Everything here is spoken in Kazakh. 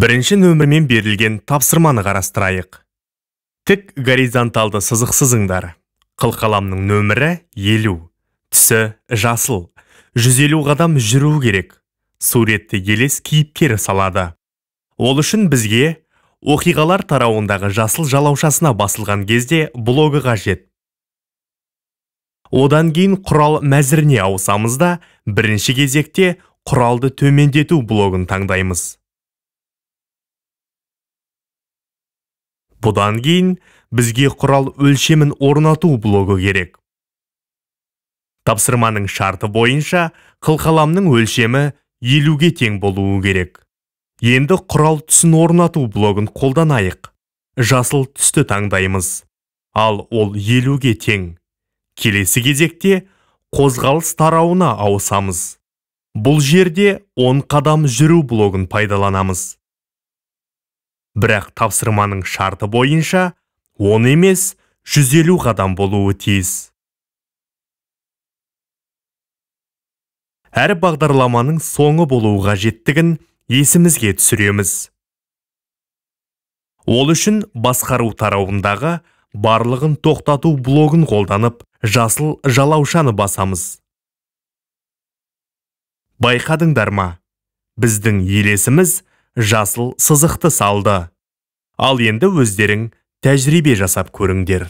Бірінші нөмірмен берілген тапсырманы қарастырайық. Тік горизонталды сызық сызыңдар. Қылқаламның нөмірі 50, түсі жасыл. 150 қадам жүру керек. Суретті елес кейіпкері салады. Ол үшін бізге оқиғалар тарауындағы жасыл жалаушасына басылған кезде блогы қажет. Одан кейін құрал мәзіріне ауысамыз да, бірінші кезекте құралды төмендету блогын таңдаймыз. Бұдан кейін бізге құрал өлшемін орнату блогы керек. Тапсырманың шарты бойынша қылқаламның өлшемі 50-ге тең болуы керек. Енді құрал түсін орнату блогын қолданайық. Жасыл түсті таңдаймыз. Ал ол 50-ге тең. Келесі кезекте қозғалыс тарауына ауысамыз. Бұл жерде 10 қадам жүру блогын пайдаланамыз. Бірақ тапсырманың шарты бойынша 10 емес 150 қадам болуы тиіс. Әр бағдарламаның соңы болуы қажеттігін есімізге түсіреміз. Ол үшін басқару тарауындағы барлығын тоқтату блогын қолданып, жасыл жалаушаны басамыз. Байқадыңдар ма? Біздің елесіміз жасыл сызықты салды. Ал енді өздерің тәжірибе жасап көріңдер.